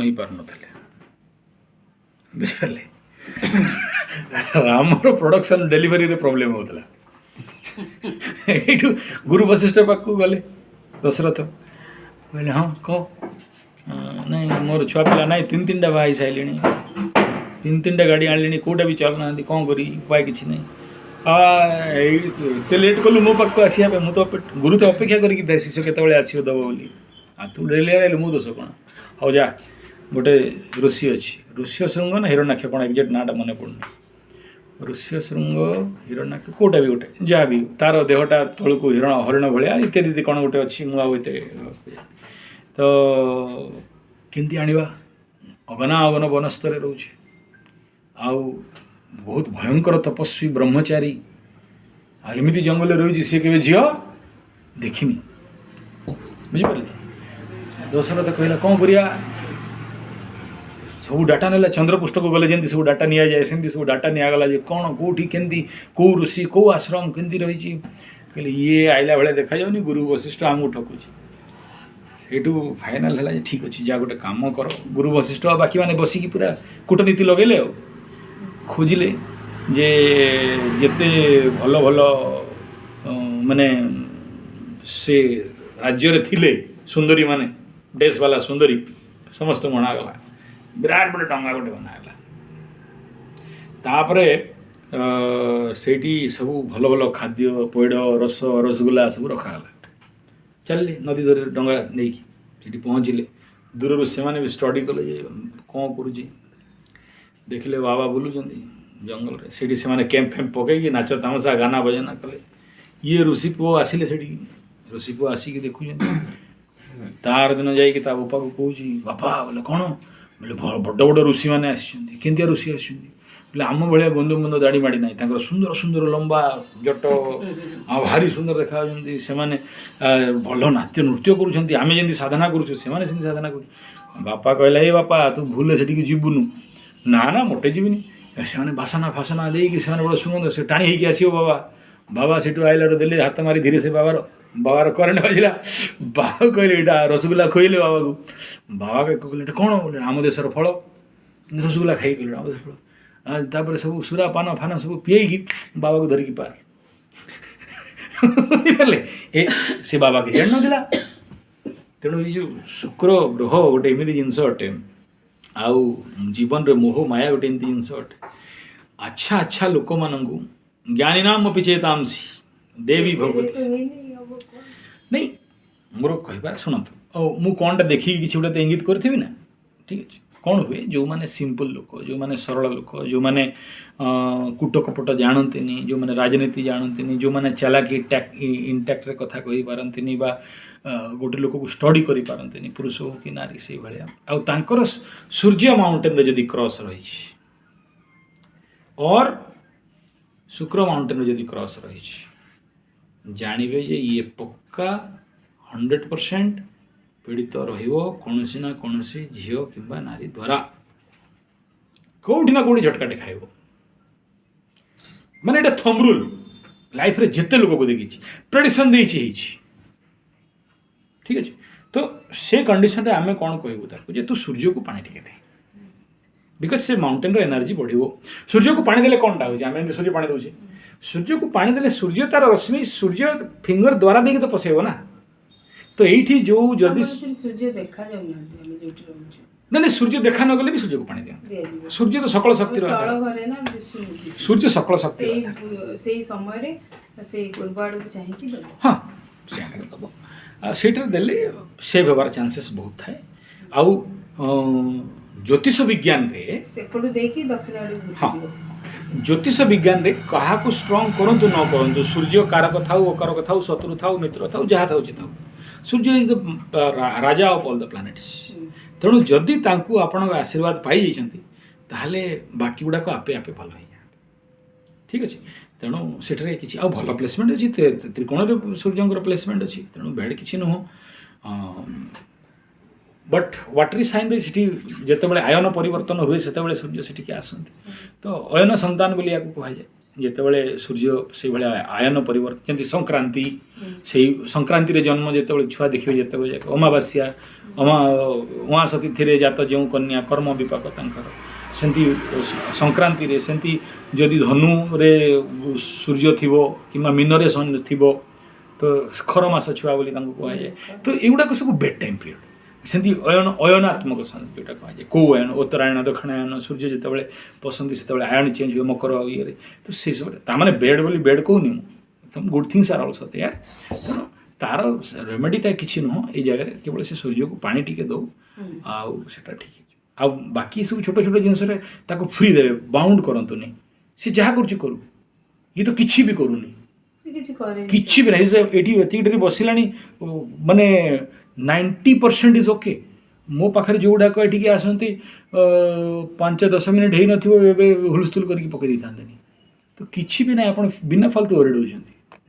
ହେଇପାରୁନଥିଲେ, ବୁଝିପାରିଲେ? ରାମର production ଡେଲିଭରିରେ problem ହେଉଥିଲା। ଏଇଠୁ ଗୁରୁ ବଶିଷ୍ଠ ପାଖକୁ ଗଲେ ଦଶରଥ। କହିଲେ, ହଁ କହ। ନାଇଁ, ମୋର ଛୁଆ ପିଲା ନାହିଁ, ତିନି ତିନିଟା ବାହା ହେଇସାରିଲିଣି, ତିନି ତିନିଟା ଗାଡ଼ି ଆଣିଲିଣି, କେଉଁଟା ବି ଚାଲୁନାହାନ୍ତି, କ'ଣ କରିବି? ଉପାୟ କିଛି ନାହିଁ। ଏଇ ଏତେ ଲେଟ୍ କଲୁ ମୋ ପାଖକୁ ଆସିବା ପାଇଁ? ମୁଁ ତ ଗୁରୁ ତ ଅପେକ୍ଷା କରିକି ଥାଏ, ଶିଷ୍ୟ କେତେବେଳେ ଆସିବ ଦେବ ବୋଲି। ଆଉ ତୁ ଡେଲି ଆଇଲୁ, ମୁଁ ଦୋଷ କ'ଣ? ହଉ ଯା, ଗୋଟେ ଋଷି ଅଛି, ଋଷ୍ୟ ଶୃଙ୍ଗ ନା ହିରଣ୍ୟାକ୍ଷ କ'ଣ, ଏକ୍ଜାକ୍ଟ ନାଁଟା ମନେ ପଡ଼ୁନି, ଋଷ୍ୟ ଶୃଙ୍ଗ, ହିରଣ୍ୟାକ୍ଷ, କେଉଁଟା ବି ଗୋଟେ, ଯାହା ବି, ତାର ଦେହଟା ତଳକୁ ହିରଣ ହରିଣ ଭଳିଆ ଇତ୍ୟାଦି କ'ଣ ଗୋଟେ ଅଛି। ମୁଁ ଆଉ ଏତେ ତ କେମିତି ଆଣିବା? ଅଗନା ଅଗନ ବନସ୍ଥରେ ରହୁଛି ଆଉ ବହୁତ ଭୟଙ୍କର ତପସ୍ୱୀ ବ୍ରହ୍ମଚାରୀ, ଆଉ ଏମିତି ଜଙ୍ଗଲରେ ରହୁଛି, ସିଏ କେବେ ଝିଅ ଦେଖିନି, ବୁଝିପାରିଲେ? ଦଶରଥ କହିଲା, କ'ଣ କରିବା? ସବୁ ଡାଟା ନେଲା। ଚନ୍ଦ୍ରପୃଷ୍ଠକୁ ଗଲେ ଯେମିତି ସବୁ ଡାଟା ନିଆଯାଏ, ସେମିତି ସବୁ ଡାଟା ନିଆଗଲା ଯେ କ'ଣ, କେଉଁଠି, କେମିତି, କେଉଁ ଋଷି, କେଉଁ ଆଶ୍ରମ, କେମିତି ରହିଛି। କହିଲେ, ଇଏ ଆଇଲା ଭଳିଆ ଦେଖାଯାଉନି, ଗୁରୁ ବଶିଷ୍ଠ ଆମକୁ ଠକୁଛି। ସେଇଠୁ ଫାଇନାଲ୍ ହେଲା ଯେ ଠିକ୍ ଅଛି, ଯା, ଗୋଟେ କାମ କର। ଗୁରୁ ବଶିଷ୍ଠ ଆଉ ବାକିମାନେ ବସିକି ପୁରା କୂଟନୀତି ଲଗେଇଲେ ଆଉ ଖୋଜିଲେ ଯେ ଯେତେ ଭଲ ଭଲ ମାନେ ସେ ରାଜ୍ୟରେ ଥିଲେ ସୁନ୍ଦରୀମାନେ, ଡ୍ରେସ୍ବାଲା ସୁନ୍ଦରୀ, ସମସ୍ତଙ୍କୁ ଅଣାଗଲା। ବିରାଟ ବଡ଼ ଡଙ୍ଗା ଗୋଟେ ବନାଗଲା। ତାପରେ ସେଇଠି ସବୁ ଭଲ ଭଲ ଖାଦ୍ୟ, ପଇଡ଼ ରସ, ରସଗୋଲା ସବୁ ରଖାଗଲା। ଚାଲିଲେ ନଦୀ ଧରି ଡଙ୍ଗା ନେଇକି। ସେଠି ପହଞ୍ଚିଲେ। ଦୂରରୁ ସେମାନେ ବି ଷ୍ଟଡି କଲେ ଯେ କ'ଣ କରୁଛି। ଦେଖିଲେ ବାବା ବୁଲୁଛନ୍ତି ଜଙ୍ଗଲରେ। ସେଇଠି ସେମାନେ କ୍ୟାମ୍ପ ଫ୍ୟାମ୍ପ ପକେଇକି ନାଚ ତାମସା ଗାନା ବଜାନା କଲେ। ଇଏ ଋଷି ପୁଅ ଆସିଲେ ସେଠିକି। ଋଷି ପୁଅ ଆସିକି ଦେଖୁଛନ୍ତି। ତାର ଦିନ ଯାଇକି ତା ବାପାକୁ କହୁଛି, ବାପା। ବୋଲେ, କ'ଣ? ବୋଲେ, ବଡ଼ ବଡ଼ ଋଷିମାନେ ଆସିଛନ୍ତି। କେମିତିଆ ଋଷି ଆସିଛନ୍ତି? ବୋଲେ, ଆମ ଭଳିଆ ବନ୍ଧୁ ବନ୍ଧୁ ଦାଢ଼ି ମାଡ଼ି ନାହିଁ, ତାଙ୍କର ସୁନ୍ଦର ସୁନ୍ଦର ଲମ୍ବା ଜଟ ଆଉ ଭାରି ସୁନ୍ଦର ଦେଖାଯାଉଛନ୍ତି ସେମାନେ। ଭଲ ନାଟ୍ୟ ନୃତ୍ୟ କରୁଛନ୍ତି। ଆମେ ଯେମିତି ସାଧନା କରୁଛୁ, ସେମାନେ ସେମିତି ସାଧନା କରୁଛନ୍ତି। ବାପା କହିଲା, ଏ ବାପା, ତୁ ଭୁଲରେ ସେଠିକି ଯିବୁନୁ। ନା ନା, ମୋଟେ ଯିବିନି। ସେମାନେ ବାସନା ଫାସନା ଦେଇକି ସେମାନେ ବଡ଼ ସୁଗନ୍ଧ, ସେ ଟାଣି ହେଇକି ଆସିବ ବାବା। ବାବା ସେଠୁ ଆଇଲାରୁ ଦେଲେ ହାତ ମାରି ଧୀରେ ସେ ବାବାର କରେଣ୍ଟ ବାଜିଲା। ବାବା କହିଲେ, ଏଇଟା ରସଗୋଲା ଖୋଇଲେ ବାବାକୁ। ବାବା କହିଲେ, ଏଇଟା କ'ଣ? ବୋଲେ, ଆମ ଦେଶର ଫଳ। ରସଗୋଲା ଖାଇ କହିଲେ, ଆମ ଦେଶର ଫଳ। ଆଉ ତାପରେ ସବୁ ସୁରା ପାନ ଫାନ ସବୁ ପିଏଇକି ବାବାକୁ ଧରିକି ପାର, ବୁଝିପାରିଲେ? ଏ ସେ ବାବା କିଛି ଜାଣିନଥିଲା। ତେଣୁ ଏଇ ଯେଉଁ ଶୁକ୍ର ଗ୍ରହ ଗୋଟେ ଏମିତି ଜିନିଷ ଅଟେ, ଆଉ ଜୀବନରେ ମୋହ ମାୟା ଗୋଟେ ଏମିତି ଜିନିଷ ଅଟେ, ଆଚ୍ଛା ଆଚ୍ଛା ଲୋକମାନଙ୍କୁ ଜ୍ଞାନିନାମପି ଚେତାଂସି ଦେବୀ ଭଗବତୀ। ତ ହେଇନି, ହବ କଣ? ନାଇଁ, ମୋର କହିବା ଶୁଣନ୍ତୁ। ଆଉ ମୁଁ କ'ଣଟା ଦେଖିକି କିଛି ଗୋଟେ ତ ଇଙ୍ଗିତ କରିଥିବି ନା? ଠିକ୍ ଅଛି। କ'ଣ ହୁଏ, ଯେଉଁମାନେ ସିମ୍ପଲ୍ ଲୋକ, ଯେଉଁମାନେ ସରଳ ଲୋକ, ଯେଉଁମାନେ କୂଟ କପଟ ଜାଣନ୍ତିନି, ଯେଉଁମାନେ ରାଜନୀତି ଜାଣନ୍ତିନି, ଯେଉଁମାନେ ଚାଲାକି ଇଣ୍ଟାକ୍ଟରେ କଥା କହିପାରନ୍ତିନି ବା ଗୋଟେ ଲୋକକୁ ଷ୍ଟଡି କରିପାରନ୍ତିନି, ପୁରୁଷ ହଉ କି ନାରୀ, ସେଇଭଳିଆ, ଆଉ ତାଙ୍କର ସୂର୍ଯ୍ୟ ମାଉଣ୍ଟେନରେ ଯଦି କ୍ରସ୍ ରହିଛି ଅର୍ ଶୁକ୍ର ମାଉଣ୍ଟେନରେ ଯଦି କ୍ରସ୍ ରହିଛି, ଜାଣିବେ ଯେ ଇଏ ପକ୍କା 100% ପୀଡ଼ିତ ରହିବ କୌଣସି ନା କୌଣସି ଝିଅ କିମ୍ବା ନାରୀ ଦ୍ୱାରା। କେଉଁଠି ନା କେଉଁଠି ଝଟକାଟେ ଖାଇବ। ମାନେ ଏଇଟା ଥମ୍ବ ରୁଲ୍। ଲାଇଫରେ ଯେତେ ଲୋକକୁ ଦେଖିଛି, ପ୍ରେଡ଼ିକ୍ସନ୍ ଦେଇଛି, ହେଇଛି। ଠିକ୍ ଅଛି। ତ ସେ କଣ୍ଡିସନରେ ଆମେ କ'ଣ କହିବୁ ତାକୁ ଯେ ତୁ ସୂର୍ଯ୍ୟକୁ ପାଣି ଟିକେ ଦେ, because ସେ ମାଉଣ୍ଟେନର ଏନର୍ଜି ବଢ଼ିବ। ସୂର୍ଯ୍ୟକୁ ପାଣି ଦେଲେ କ'ଣଟା ହେଉଛି? ଆମେ ଏମିତି ସୂର୍ଯ୍ୟ ପାଣି ଦେଉଛେ। ସୂର୍ଯ୍ୟକୁ ପାଣି ଦେଲେ ସୂର୍ଯ୍ୟ ତାର ରଶ୍ମି ସୂର୍ଯ୍ୟ ଫିଙ୍ଗର ଦ୍ୱାରା ଦେଇକି ତ ପଶେଇବ ନା? ତ ଏଇଠି ଯୋଉ ଯଦି ଆମର ସେଠି ସୂର୍ଯ୍ୟ ଦେଖା ଯାଉନାହାନ୍ତି, ଆମେ ଯୋଉଠି ରହୁଛୁ। ନାଇଁ ନାଇଁ, ସୂର୍ଯ୍ୟ ଦେଖା ନ ଗଲେ ବି ସୂର୍ଯ୍ୟକୁ ପାଣି ଦିଅନ୍ତି। ଦିଆଯିବ। ସୂର୍ଯ୍ୟ ତ ସକଳ ଶକ୍ତିର ତଳ ଆଧାର। ଘରେ ନା ଦିଶୁନି। ସୂର୍ଯ୍ୟ ସକଳ ଶକ୍ତିର ସେଇ ଆଧାର। ସେଇ ସମୟରେ ସେଇ ପୂର୍ବ ଆଡ଼କୁ ଚାହିଁକି ଦେବ। ହଁ, ସେ ଦେବ। ଆଉ ସେଇଟାରେ ଦେଲେ ସେଭ୍ ହେବାର ଚାନ୍ସେସ୍ ବହୁତ ଥାଏ। ଆଉ ଜ୍ୟୋତିଷ ବିଜ୍ଞାନରେ ସେପଟୁ ଦେଇକି ଦକ୍ଷିଣ ଆଡ଼କୁ ବୁଲିଯିବ। ଜ୍ୟୋତିଷ ବିଜ୍ଞାନରେ କାହାକୁ ଷ୍ଟ୍ରଙ୍ଗ କରନ୍ତୁ ନ କରନ୍ତୁ, ସୂର୍ଯ୍ୟ କାରକ ଥାଉ, ଅକାରକ ଥାଉ, ଶତ୍ରୁ ଥାଉ, ମିତ୍ର ଥାଉ, ଯାହା ଥାଉଛି ଥାଉ, ସୂର୍ଯ୍ୟ is the Raja of all the planets. ତେଣୁ ଯଦି ତାଙ୍କୁ ଆପଣଙ୍କ ଆଶୀର୍ବାଦ ପାଇଯାଇଛନ୍ତି, ତାହେଲେ ବାକି ଗୁଡ଼ାକ ଆପେ ଆପେ ଭଲ ହେଇଯାଆନ୍ତି। ଠିକ୍ ଅଛି। ତେଣୁ ସେଠାରେ କିଛି ଆଉ ଭଲ ପ୍ଲେସମେଣ୍ଟ ଅଛି, ତ୍ରିକୋଣରେ ସୂର୍ଯ୍ୟଙ୍କର ପ୍ଲେସମେଣ୍ଟ ଅଛି, ତେଣୁ ବ୍ୟାଡ଼ କିଛି ନୁହଁ। ବଟ୍ ୱାଟରି ସାଇନ୍ରେ ସେଠି ଯେତେବେଳେ ଆୟନ ପରିବର୍ତ୍ତନ ହୁଏ, ସେତେବେଳେ ସୂର୍ଯ୍ୟ ସେଠିକି ଆସନ୍ତି। ତ ଅୟନ ସନ୍ତାନ ବୋଲି ୟାକୁ କୁହାଯାଏ। ଯେତେବେଳେ ସୂର୍ଯ୍ୟ ସେଇଭଳିଆ ଆୟନ ପରିବର୍ତ୍ତନ, ଯେମିତି ସଂକ୍ରାନ୍ତି, ସେଇ ସଂକ୍ରାନ୍ତିରେ ଜନ୍ମ ଯେତେବେଳେ ଛୁଆ ଦେଖିବେ, ଯେତେବେଳେ ଯାକ ଅମାବାସ୍ୟା, ଅମାସ ତିଥିରେ ଜାତ ଯେଉଁ କନ୍ୟା, କର୍ମ ବିପାକ ତାଙ୍କର। ସେମିତି ସଂକ୍ରାନ୍ତିରେ, ସେମିତି ଯଦି ଧନୁରେ ସୂର୍ଯ୍ୟ ଥିବ କିମ୍ବା ମୀନରେ ଥିବ, ତ ଖର ମାସ ଛୁଆ ବୋଲି ତାଙ୍କୁ କୁହାଯାଏ। ତ ଏଗୁଡ଼ାକ ସବୁ ବେଡ୍ ଟାଇମ୍ ପିରିୟଡ଼। ସେମିତି ଅୟନ, ଅୟନାତ୍ମକ ଯେଉଁଟା କୁହାଯାଏ, କେଉଁ ଅୟନ, ଉତ୍ତରାୟଣ, ଦକ୍ଷିଣାୟନ, ସୂର୍ଯ୍ୟ ଯେତେବେଳେ ପଶନ୍ତି ସେତେବେଳେ ଆୟନ ଚେଞ୍ଜ ହୁଏ ମକର ଇଏରେ। ତ ସେସବୁ ତାମାନେ ବେଡ୍ ବୋଲି ବେଡ୍ କହୁନି ମୁଁ, good things are also there. ତେଣୁ ତାର ରେମେଡ଼ିଟା କିଛି ନୁହଁ ଏଇ ଜାଗାରେ, କେବଳ ସେ ସୂର୍ଯ୍ୟକୁ ପାଣି ଟିକେ ଦଉ ଆଉ ସେଟା ଠିକ୍ ହେଇଯିବ। ଆଉ ବାକି ସବୁ ଛୋଟ ଛୋଟ ଜିନିଷରେ ତାକୁ ଫ୍ରି ଦେବେ, ବାଉଣ୍ଡ କରନ୍ତୁନି। ସେ ଯାହା କରୁଛି କରୁ, ଇଏ ତ କିଛି ବି କରୁନି। ସେ କିଛି କରେନି। କିଛି ବି ନାହିଁ। ସେ ଏଇଠି ଏତିକି ଡେରି ବସିଲାଣି, ମାନେ 90% is okay. ମୋ ପାଖରେ ଯେଉଁଗୁଡ଼ାକ ଏଠିକି ଆସନ୍ତି, 5-10 ମିନିଟ୍ ହେଇନଥିବ, ଏବେ ହୁଲସ୍ତୁଲ କରିକି ପକାଇ ଦେଇଥାନ୍ତେନି। ତ କିଛି ବି ନାହିଁ, ଆପଣ ବିନା ଫାଲତୁ ୱରିଡ୍ ହେଉଛନ୍ତି।